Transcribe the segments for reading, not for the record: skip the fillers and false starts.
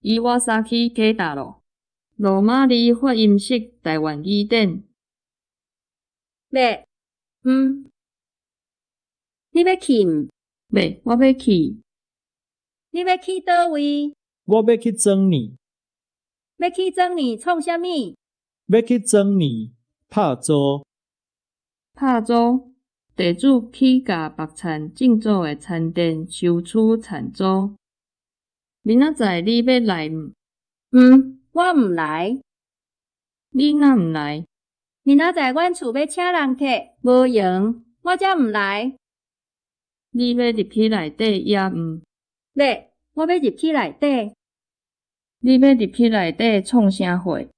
伊倚衫去假大咯。羅馬字發音式臺灣語典。欲，毋。你欲去毋？欲，我欲去。你欲去佗位？我欲去庄呢。欲去庄呢創啥物？欲去庄呢拍租。拍租，地主去共縛田政府的田典收取田租。明仔載你欲來毋？毋，我毋來。你哪毋來？明仔載阮厝欲請人客，無閒，我才毋來。你欲入去內底抑毋？欲，我欲入去內底。你欲入去內底創啥貨？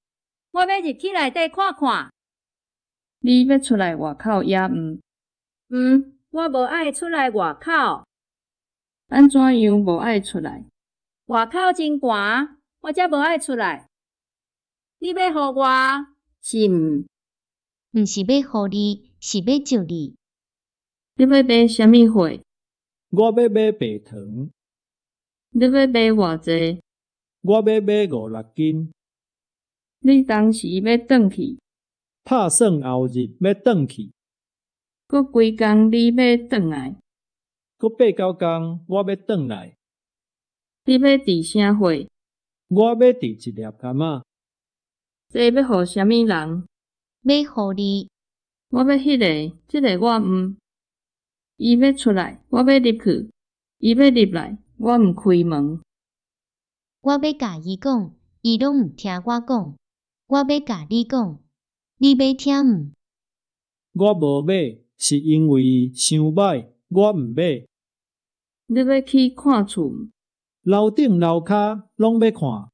我欲入去內底看看。你欲出來外口抑毋？毋，我無愛出來外口。按怎樣無愛出來？外口真寒，我才無愛出來。你欲予我是毋？毋是欲予你，是欲借你。你欲買啥物貨？我欲買白糖。你欲買偌濟？我欲買五六斤。你當時欲轉去？拍算後日欲轉去。閣幾工你欲轉來？閣八九工我欲轉來。你欲治啥貨？我欲治一粒柑仔。這欲予啥物人？欲予你。我欲彼个，這个我毋。伊欲出來，我欲入去。伊欲入來，我毋開門。我欲共伊講，伊攏毋聽我講。我欲共你講，你欲聽毋？我無買，是因為傷䆀，我毋買。你欲去看厝毋？樓頂樓跤攏欲看。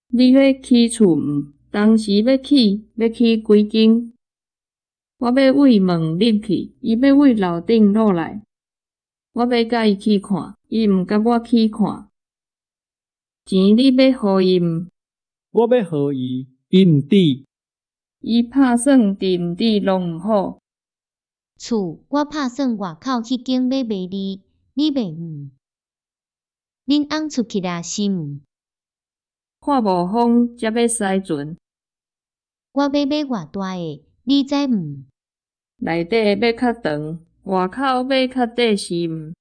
你欲起厝毋？當時欲起，欲起幾間？我欲對門入去，伊欲對樓頂落來。我欲佮伊去看，伊毋佮我去看。錢你欲予伊毋？我欲予伊，伊毋佇。伊拍算佇毋佇攏毋好。厝我拍算外口彼間欲賣你，你欲毋？恁翁出去矣是毋？看無風才欲駛船。我欲買偌大个，你知毋？內底欲較長，外口欲較短是毋？